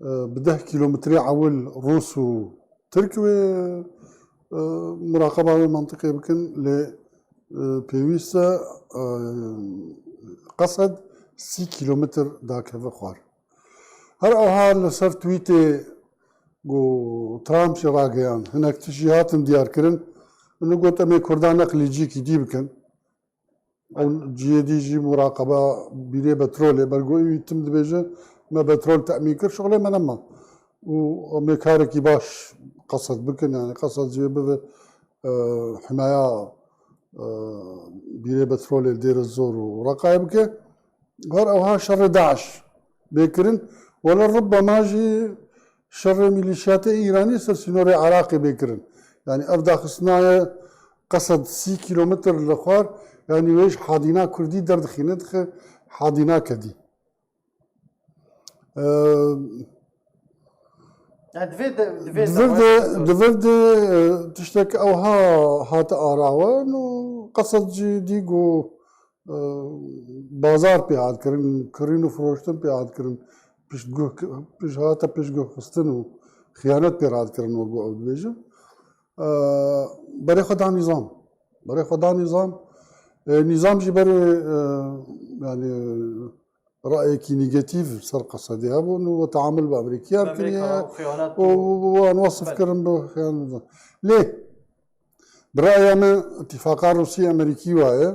e, bi deh kîlometrê ewil Rûs û Tirk wê, e, muraqeba wê mentiqê bikin, lê, e, pêwîst e, e, Qesed sî kîlometr dakeve xwar. Her awha li ser tweetê ku Trump jî ragihand, hinek tişt jî hatin diyarkirin. Min got, em ê Kurdan neqlî cîkî dî bikin. Ew cihê dî jî muraqeba bîrê petrolê, ber ku wî tim dibêje, me petrol temîn kir, şixulê me nema. Û em ê karekî baş Qesed bikin, yanî Qesed jê bibe, e, himeya, e, bîrê petrolê Dêr Zor û Reqayê bike. Her ewha şerê DAIŞ bê kirin. Wele rubbema jî şerê mîlîşyatê Îranî ser sînorê Iraqê bê kirin. Yanî ev daxistina ye Qesed sî kîlometr li xwar, yanî wê ji hadîna Kurdî derdixîne dixe hadîna Kedî. Eee, Yani divê de, divê Di vir de, di vir de, e, tiştek ewha hate arawan û Qesed jî dî ku, e, bazar pê hat kirin, kirîn û firoştin pê hat kirin, piştguh, pişt hate piştguhxistin û xiyanet pê hat kirin, wek ew dibêjin. E, berê xwe da nîzam. Berê xwe da nîzam. E, nîzam jî berê, e, yani, rayekî negatîf ser Qesedê hebûn û teamul bi Amerîkiyan kiriye û wan wesif kirin bi xiyanet. Lê bi raya me îtîfaqa Rûsî Amerîkî waye.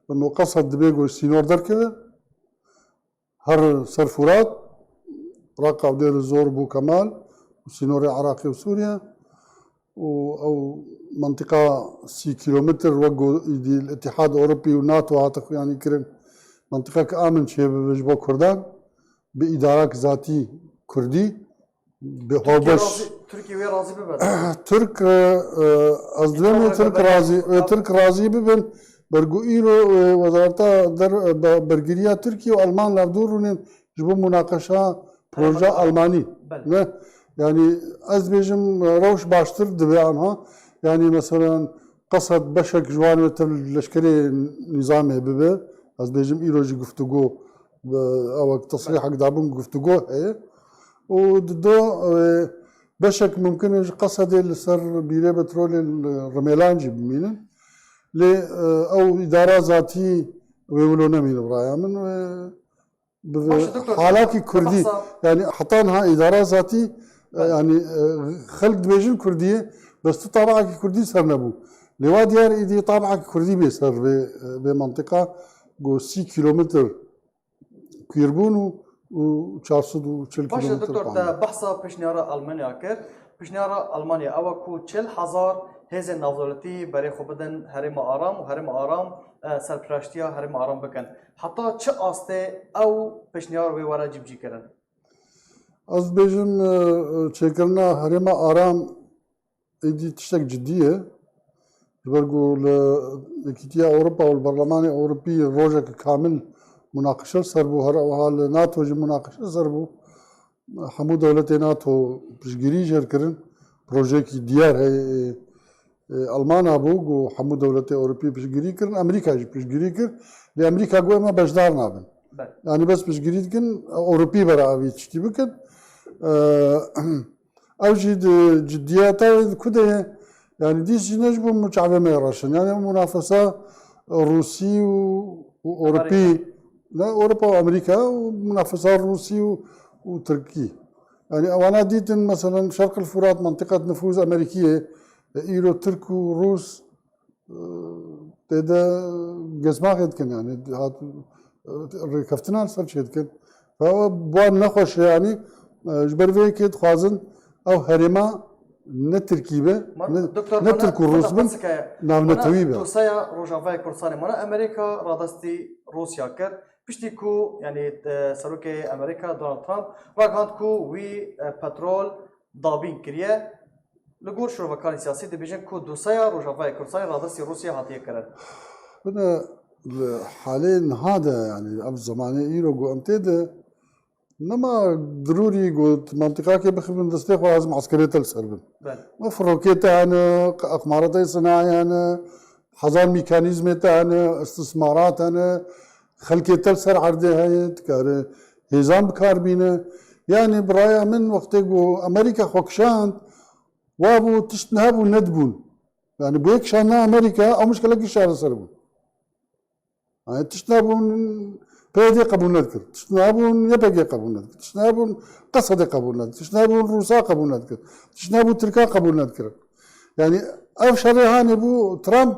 Û Qesed dibê ku ji sînor derkeve. Her ser Furat, Reqa û Dêr Zor bû Kemal û sînorê Iraqê û Sûriye. û ew mentiqa sî kîlometr wek ku îdî li Îtîhad Ewropî û NATO hate xuyanî kirin, mentiqek amin çêbibe ji bo Kurdan, bi îdarak zatî Kurdî, bi Tirkiye hewbeş. Razî, Tirkiye wê razî bibe. Tirk, e, e, ez divêm wê Tirk razî, wê Tirk razî bibin. Ber ku îro, e, Wezareta Der-, e, be-, Bergiriya Tirkiye û Alman levdûr rûnên ji bo munaqeşa proje Almanî. Belê. Ne? Yani ez bêjim, e, rewş baştir dibe anha. Yani mesela Qesed beşek ji wan wê tev leşkerê nîzamê bibe. Ez bêjim îro jî guftûgo, e, ew wek tesrîhek dabûn guftûgo heye. Û di do, e, beşek mumkin e ji Qesedê li ser bîrê petrolê li Rimêlan jî bimînin. Lê, e, ew îdara zatî wê wilo nemîne bi raya min. Wê Bi Baş e, doktor, halakî kurdî, behsa yani heta niha îdara zatî, e, Belê. yani, e, xelk dibêjin kurdî ye, bes tu tabaekî kurdî ser nebû. Lê wa diyar îdî tabaekî kurdî bê ser vê, e, vê mantiqa, ku sî kîlometr kûrbûn û, û çar sed û çil Baş e, kîlometr doktor, te behsa pêşniyara Almanya kir. Pêşniyara Almanya ew e ku çil hezar hêzên navdewletî berê xwe bidin herêma Aram û herêma Aram, e, serpiraştiya herêma Aram bikin. Heta çi astê ew pêşniyar wê were cîbicîkirin? Ez dibêjim, e, e, çêkirina herêma Aram êdî tiştek cidî ye. Ji ber ku li Yekîtiya Ewropa û li Berlemanê Ewropî rojek kamil munaqişe li ser bû, her wiha li NATO jî munaqişe li ser bû. Hemû dewletê NATO piştgirî jê kirin. Projeyekî diyar heye, e, e, Almana bû, ku hemû dewletê Ewropî piştgirî kirin, Amerîka jî piştgirî kir. Lê Amerîka got, em ê beşdar nabin. Belê. Yanî bes piştgirî dikin, Ewropî bera evî tiştî bikin. E, Ew jî di ciddiyeta wê di ku de ye? Yanî dîs jî ne ji bo çavê me reşin. Yanî munafesa Rûsî û, û Ewropî, ne Ewropa û Amerîka û munafesa Rûsî û, û Tirkî. Yanî ewana dîtin, meselen, Şerq el Furat, mentiqet nifûz Amerîkî ye. E, îro Tirk û Rûs tê de gezmaxê dikin, yanî hat, rêkeftina li ser çê dikin. Ve ew bi wan nexweş e, yanî, e, ji ber vê yekê dixwazin ew herêma ne Tirkî be, Ma-, ne, doktor, ne mana Tirk û xwe Rûs de bin, qesike ye. Navnetewî Mana be. Dosyaya Rojavayê Kurdistanê, mana Amerîka radestî Rûsya kir. Piştî ku, yanî, e, serokê Amerîka Donald Trump ragihand ku wî, e, petrol dabîn kiriye. Li gor şirovekarên siyasî dibêjin ku dosyaya Rojavayê Kurdistanê radestî Rûsya hatiye kirin. Bine, li halê niha de, yanî ev zemanê îro ku em tê de, nema dirûrî ku mentiqakê bixibin destê xwe, lazim eskerê te li ser bin. Belê. Me firokê te hene, aqmaretê sinayê hene, hezar mekanîzmê te hene, istismarat hene, xelkê te li ser erdê heye, dikare hêzan bi kar bîne. Yanî bi raya min wextê ku Amerîka xwe kişand, wa bû tişt hebû nedibûn. Yanî bi yê kişandina Amerîka ew mişkilekî çareser bû. Yanî tişt nebûn P Y D qebûl nedikir. Tişt nebûn Y P G qebûl nedikir. Tişt nebûn Qesedê qebûl nedikir. Tişt nebûn Rûsa qebûl nedikir. Tişt nebûn Tirka qebûl nedikir. Yanî ev şerê hanê bû Trump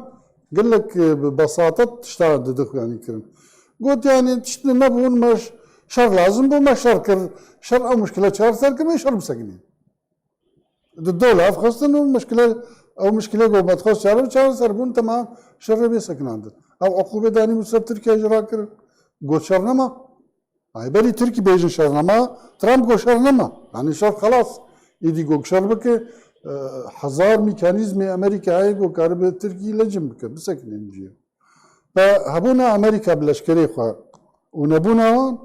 gelek, e, bi besatet tişta didix yanî kirin. Got yanî tişt nebûn me ş-, şer lazim bû me şer kir. Şer ew mişkile çareser kir me şer bisekinî. Di do laf xistin û mişkile, ew mişkilê ku me dixwest çare, çareser bûn, temam, şer rê bê sekinandin. Ew uqûbê danî ser Tirkiye jî rakirin. Got şer nema. Ay berî Tirkî bêjin şer nema, Trump got şer nema. Yanî şer xelas. Êdî got şer bike, e, hezar mekanîzmê Amerîka heye ku karibe Tirkî lecim bike, bisekine cihê. Ve hebûna Amerîka bi leşkerê xwe û nebûna wan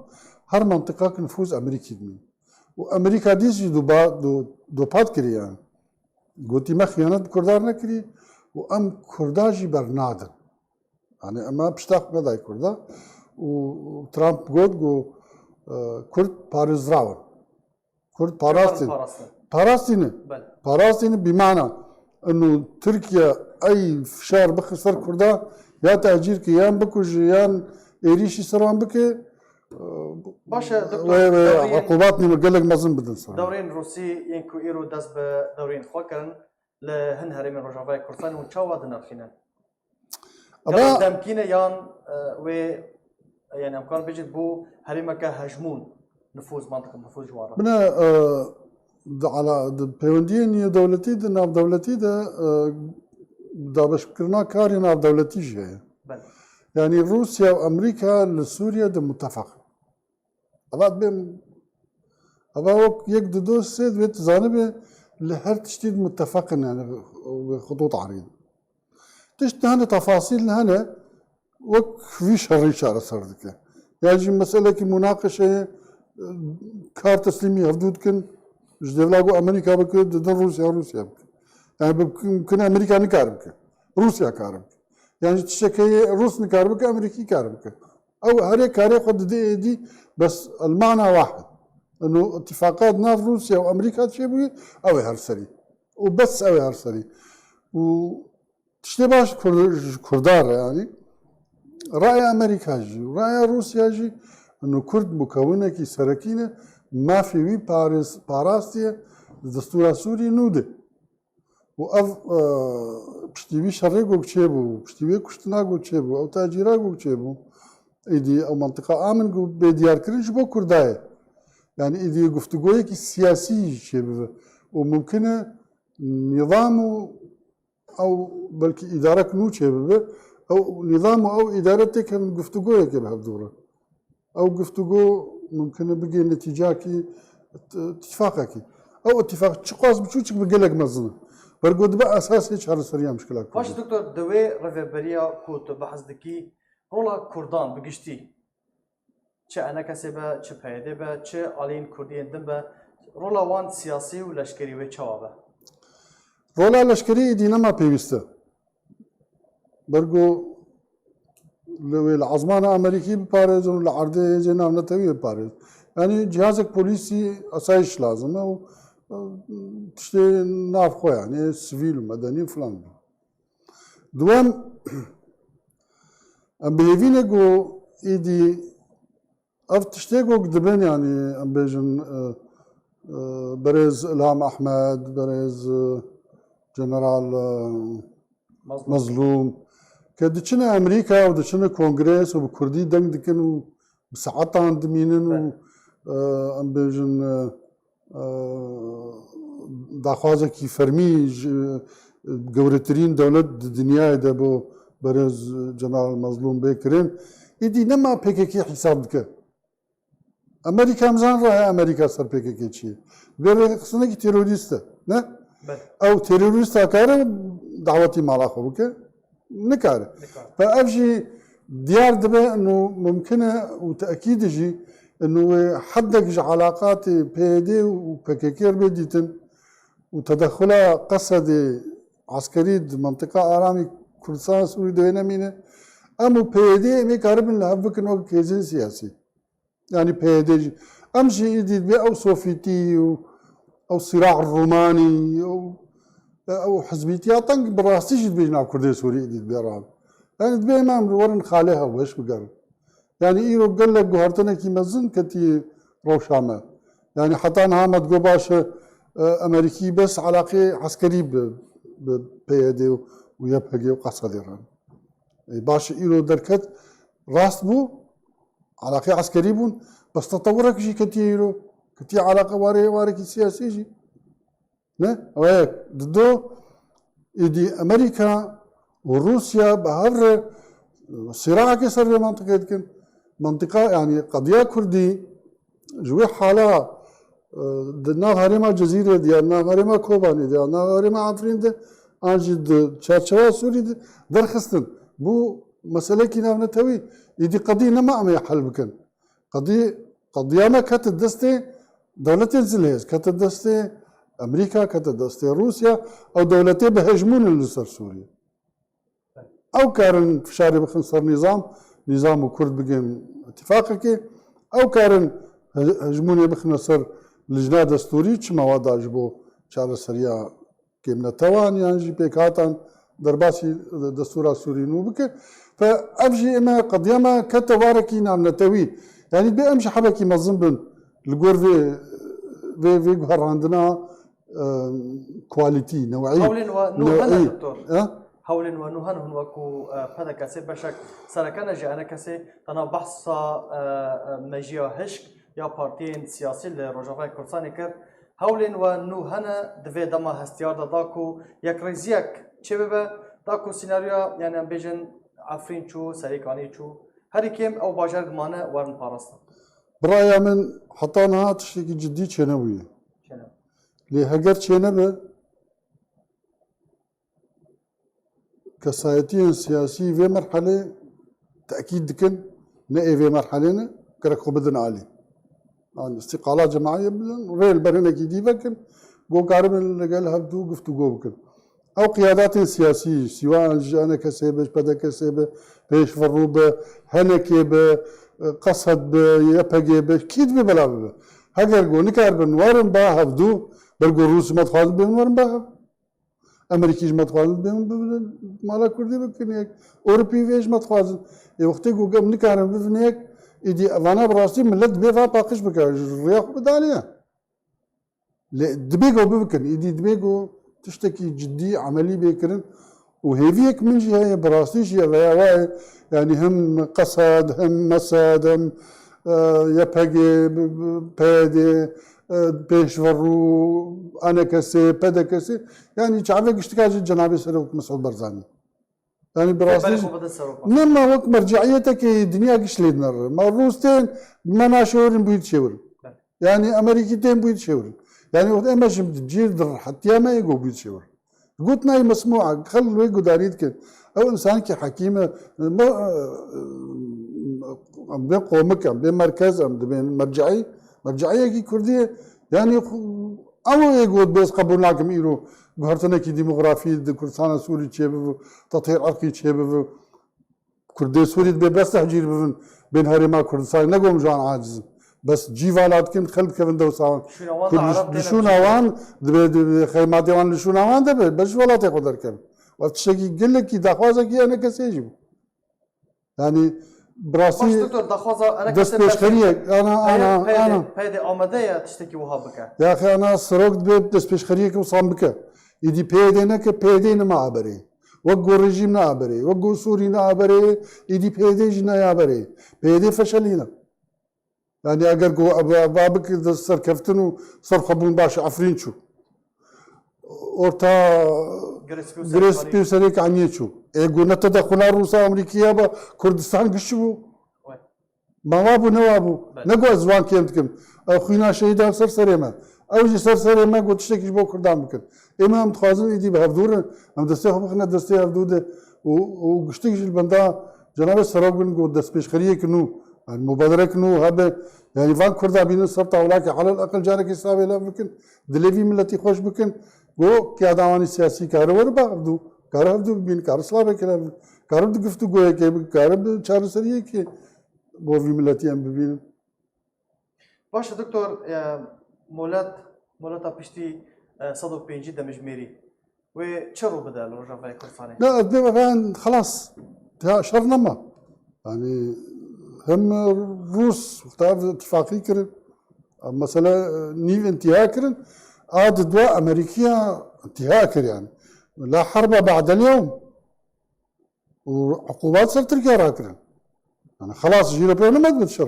her mentiqak nifûz Amerîkî dimîn. Û Amerîka dîs jî duba-, du-, dupat kiriye. Gotî me xiyanet bi Kurdan nekirî û em Kurda jî bernadin. Yanî em pişta xwe nedayê Kurda û Trump got ku, e, Kurd parêzraw in. Kurd parastin. Parastin. Parastîne. Belê. Parastîne bîmana. Ino Tirkiye ey fişar bixi ser Kurda, ya tehcîr ki, yan bikuje, yan êrîşî ser wan bike, Baş e, doktor, wê, wê dewrên, uqubat nî gelek mezin bidin ser wan. Dewrên Rûsî yên ku îro dest bi dewrên xwe kirin, li hin herêmên Rojavayê Kurdistanê hûn çawa dinirxînin? Ebe- Gelo demkî ne yan, e, wê, yani em karin bêjin bû herêmeke hejmûn nifûz, mantiqê nifûz ji wan re? Bine, e, di ala-, di pêwendiyên nêwdewletî, di navdewletî de, e, dabeşkirina karê navdewletî jî heye. Belê. Yani Rûsya û Amerîka li Sûriye de mutefeq in. Eva dibêm, eva wek yek, du, du, sê divê tu zanibe li her tiştî de mutefeq in, yani bi xutût arî. Tişt hene, tefasîl hene, wek vî şerî çareser dike. Ya jî meselekî munaqeşeyê, kar teslîmî hevdû dikin, ji dêvla ku Amerîka bike, didin Rûsya, Rûsya bike. Yani bi-, mimkun e Amerîka nikare bike. Rûsya kare bike. Yani tiştekê Rûs nikare bike, Amerîkî kare bike. Ew herê karê xwe didê êdî, bes el mana wahid. Eno îtîfaqat nav Rûsya û Amerîka çêbûyî, ew ê her serî. Û bes ew ê her serî. Û tiştê baş Kurd-, ji Kurda re, yanî raya Amerîka jî, raya Rûsya jî, eno Kurd mukewinekî serekî ne, mafê wî parêz-, parastiye, destûra Sûrî nû de. Û ev, e, piştî vî şerê ku çêbû, piştî vê kuştina ku çêbû, ew tecîra ku çêbû, Êdî ew mentiqa amin ku bê diyarkirin ji bo Kurda ye. Yani êdî guftûgoyekî siyasî jî çêbibe. Û mumkin e nîzam û ew belkî îdarek nû çêbibe. Ew nîzam û ew îdare têkevin guftûgoyekê bi hev dû re. Ew guftûgo mumkin e bigê netîcakî t-, îtîfaqekî. Ew îtîfaq çiqas biçûçik bi gelek mezin e. Bergo dibe esasê çareseriya mişkila Kurdî. Baş doktor, di wê rêveberiya ku tu behs dikî, rola Kurdan bi giştî, çi E N K S be, çi P Y D be, çi aliyên Kurdiyên din be, rola wan siyasî û leşkerî wê çawa be? Rola leşkerî êdî nema pêwîst e. Bergo li wê li ezmana Amerîkî biparêzin û li erdê hêzên navnetewî biparêzin. Yanî cihazek polîsî asayîş lazim e û, e, tiştê navxwe, yanî sivîl û medenî û filan. Duwem, em bi hêvî ne ku êdî ev tiştê ku dibin, yanî em bêjin, e, e, berêz Ilham Ehmed, berêz, e, General, e, Mazlûm. Mazlûm, ke diçine Amerîka û diçine Kongres û bi Kurdî deng dikin û bi saetan dimînin û, Belê. e, em bêjin, e, e, daxwazekî fermî ji, e, gewretirîn dewlet di dinyayê de bo berêz General Mazlûm bê kirin. Êdî nema P K K hîsab dike. Amerîka, em zanin raya Amerîka ser P K K çi ye. Bi rêxistinekî terorîst e, ne? Belê. Ew terorîsta kare dawetî mala xwe bike? Nikare. Nikare. Ve ev jî diyar dibe, inu mumkin e û tekîd e jî, inu wê heddek ji elaqatê P Y D û P K K re bê dîtin û tedexula Qesedê eskerî di mintiqa aramî Kurdistan Sûrî de wê nemîne. Em û P Y D em ê karibin li hev bikin wek hêzên siyasî. Yanî P Y D jî. Em jî êdî dibê ew sofîtî û ew sîra Rûmanî û ew hizbîtiya teng bi rastî jî dibê ji nav Kurdê Sûrî êdî dibê rabe. Yanî dibê em, em werin xalê hev weş bigerin. Yanî îro gelek guhertinekî mezin ketî rewşa me. Yanî heta niha me digot baş e, e, Amerîkî bes elaqê eskerî bi, bi P Y D û Y P G û Qesedê re. E, baş e îro derket rast bû. Elaqê eskerî bûn, bes tetewirek jî ketiye îro. Ketiye eleqe warê, warekî siyasî jî. Ne? Ew ye. Dido, êdî Amerîka û Rûsya bi hev re sîraekê ser vê mentiqê dikin. Mentiqa, yanî qediya Kurdî ji wê hala, e, di nav herêma Cizîrê de ya, nav herêma Kobanê de ya, nav herêma Efrîn de, an jî di çarçewa Sûrî de derxistin. Bû meselekî navnetewî, êdî qedî nema em ê hel bikin. Qedî, qediya me kete destê dewletên zilhêz, kete destê Amerîka, kete destê Rûsya, ew dewletê bi hejmûn in li ser Sûriyê. Ew karin fişarê bixin ser nîzam, nîzam û Kurd bigên îtîfaqekê, ew karin he-, hejmûnê bixine ser lijna destûrî, çima wa da ji bo çareseriya kêmnetewan yan jî pêkhatan derbasî destûra Sûrî nû bike. Fe ev jî ême qediya me kete warekî navnetewî. Yanî dibê em ji hebekî mezin bin li gor vê, vê, vê guherandina, e, quality, new'î. Hewlên we nû hene, new'î, doktor. E? Hewlên we nû hene, hûn wekû, e, P D K S beşek sereke ne ji E N K S, tena behsa, e, e, mejiya hişk ya partiyên siyasî li Rojavayê Kurdistanê kir. Hewlên we nû hene di vê dema hestiyar de da ku yekrêziyek çêbibe, da ku sînaryoya, yani em bêjin Efrîn çû, Serêkanî çû, herî kêm ew bajarek mane werin parastin. Bi raya min heta niha tiştekî cidî çênebûye. Çênebû. Lê heger çênebe, kesayetiyên siyasî vê merhelê tekîd dikin, ne ê vê merhelê ne, gerek xwe bidin alî. An îstîqala cemaiyê bidin, rê li ber hinekî dî vekin, ku karibin li gel hevdû guftûgo bikin. Ew qiyadatên siyasî, sîwa an ji E N K S be, ji P D K S be, pêş ve rû be, H N K be, Qesed be, Y P G be, kî dibê bela bibe. Heger ku nikaribin werin ba hevdû, ber ku Rûsî me dixwazin bênin werin ba hev. Amerîkî ji me dixwazin bê min bibin mala Kurdî bikin yek. Ewropî vê ji me dixwazin. Ê wextê ku em nikarin bibin yek, êdî evana bi rastî millet dibê va paqij bike, ji rêya xwe bidaniye. Lê dibê ku bibikin, êdî dibê ku tiştekî cidî, emelî bê kirin Û hêviyek min jî heye, bi rastî jî ev heye, wa ye, yanî hem Qesed, hem Mesed, hem, e, Y P G, B-, B-, P Y D, e, Pêşverû, A N K S, P D K S, yanî çavê giştika jî cenabê Serok Mesûd Barzanî. Yanî bi rastî Belê jî xwe bidin serokan. Nema wek merceiyeteke dinya giş lê dinere. Ma Rûs tên, me naşewirin bûyî dişewirin. Belê. Yanî Amerîkî tên bûyî dişewirin. Yanî wextê me ji cîr di rihetiya me yê go bûyî dişewirin. Gotina yê mesmûa, xel wê gudarî dikin. Ew însanekî hekîm e, me, em bê qomik em, bê merkez em, dibên merceî, merceiyekî kurdî ye. Yanî xu-, ew ê got, bêz qebûl nakim îro guhertinekî demografî di Kurdistana Sûrî çêbibe, tetîr irqî çêbibe. Kurdê Sûrî dibê bes tehcîr bibin, bên herêma Kurdistanê, ne gom jan aciz in. Bes cî vala dikin, xel dikevin dewsa wan. Şûna wan Kurd de li, Arab li têne şûna wan, dibê, dibê xeymatê wan li şûna wan de be, bes ji welatê xwe derkevin. Ev tiştekî gelekî daxwazekî E N K S jî bû. Yanî, bi rastî Baş doktor, daxwaza E N K S destpêşxeriyek, ana, ana, P Y D, ana. P Y D amade ye tiştekî wiha bike? Yaxê ana, Serok dibê destpêşxeriyek wisan bike. Îdî P Y D neke, P Y D nema aberê. Wek ku rejîm ne aberê, wek ku Sûrî ne aberê, êdî P Y D jî ne aberê. P Y D feşelîne. Yanî eger ku ev, ev, ev bik di serkeftin û serxwebûn baş Efrîn çû. Orta Girê Spî û Girê Spî û Serê Kaniyê çû. Ê ku ne tedexula Rûsa Amerîkiya be, Kurdistan giş bû. Wê. Ma wa bû, ne wa bû. Belê. Ne ku ez wan kêm dikim. Ew xwîna şehîdan ser serê me. Ew jî ser serê me ku tiştekî ji bo Kurdan bikin. Ê me em dixwazin êdî bi hevdû re, em destê xwe bixine destê hevdû de û, û giştik jî li benda cenabê Serok bin ku destpêşxeriyek nû, yanî mubaderek nû hebe. Yanî van Kurda bînin ser tawlakê, alel eqel carekê savê lev bikin, dilê vî miletî xweş bikin. Ku qiyada wan ê siyasî kare were bi hevdû, kare hevdû bibînin, kare silavekê lev bikin, kare di giftûgoyekê bikin, kare bi çareseriyekê bo vî miletî em bibînin. Baş e doktor, e, molet, moleta piştî, e, sed û pêncî demjimêrî wê çi rû bide li Rojavayê Kurdistanê? Ne, ez bê ben xelas. Ya şer nema. Yanî hem Rûs wexta ev îtifaqî kirin. Ev mesele, e, nîv întiha kirin. A di dua Amerîkiya întiha kir yanî. La herbe ba'del yewm. Û uqubat ser Tirkiye rakirin. Yani xelas jî re pê nema dibit şer.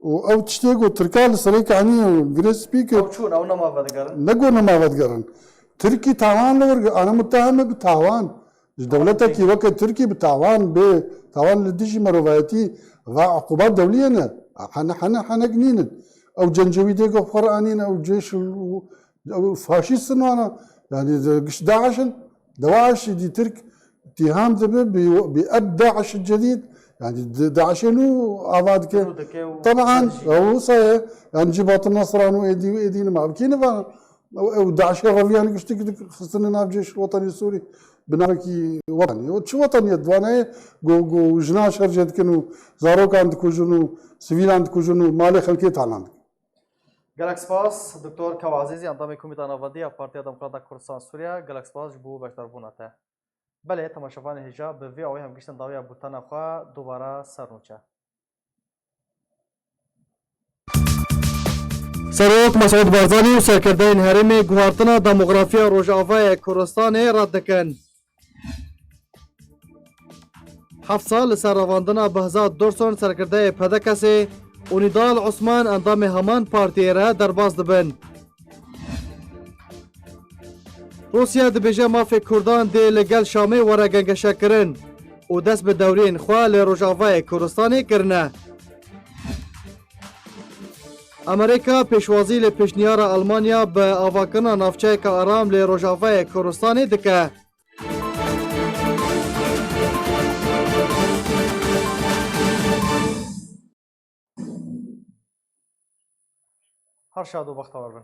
Û ew tiştê ku Tirka li serê kaniyê û Girê Spî kir. Ew çûn, ew nema vedigerin. Ne ku nema vedigerin. Tirkî tawan li wir, ana mutteheme bi tawan. Ji dewletekî weke Tirkî bi tawan bê, tawan li dijî merovayetî va uqubat dewliyê ne. Hene, hene, henek nînin. Ew cencewîdê ku xwe re anîn, ew cêş û Ew faşîst in wana. Yani, de, giş DAIŞ in. DAIŞ dî Tirk îtîham dibe bi, bi eb DAIŞ cedîd. Yani, de, DAIŞê nû ava dike. Nû dike û Teban, her şey. Ew wisa ye. Yani, Cibat Nasra nû êdî û êdî nima. Ev kî nivan? Ew, ew DAIŞê reviyan giştik dik xistine nav cêş wetanî Sûrî. Bi navekî wetanî. O çi wetaniyet? Wana ye, go, go, jina şercê dikin û zarokan dikujin û sivîlan dikujin û malê xelkê talan dikin. Gelek spas, Doktor Kawa Ezîzî, endamê Komîta Navendî ya Partiya Demokrata Kurdistan Sûriye. Gelek spas ji bo beşdarbûna te. Belê, temaşevanê hêja, bi vî awê em giştin dawiya bûltena xwe, dubara ser nûçe. Serok Mesûd Barzanî û serkirdeyên herêmê guhartina demografiya Rojavayê Kurdistanê red dikin. Heft sal li ser revandina Behzad Dursun serkirdeyê P D K S'ê û Nîdal Osman endamê heman partiyê re derbas dibin. Rûsya dibêje mafê Kurdan dê li gel Şamê were gengeşekirin û dest bi dewriyên xwe li Rojavayê Kurdistanê kirine. Amerîka pêşwazî li pêşniyara Almanya bi avakirina navçeyeke aram li Rojavayê Kurdistanê dike. Her şad û bextewar bin.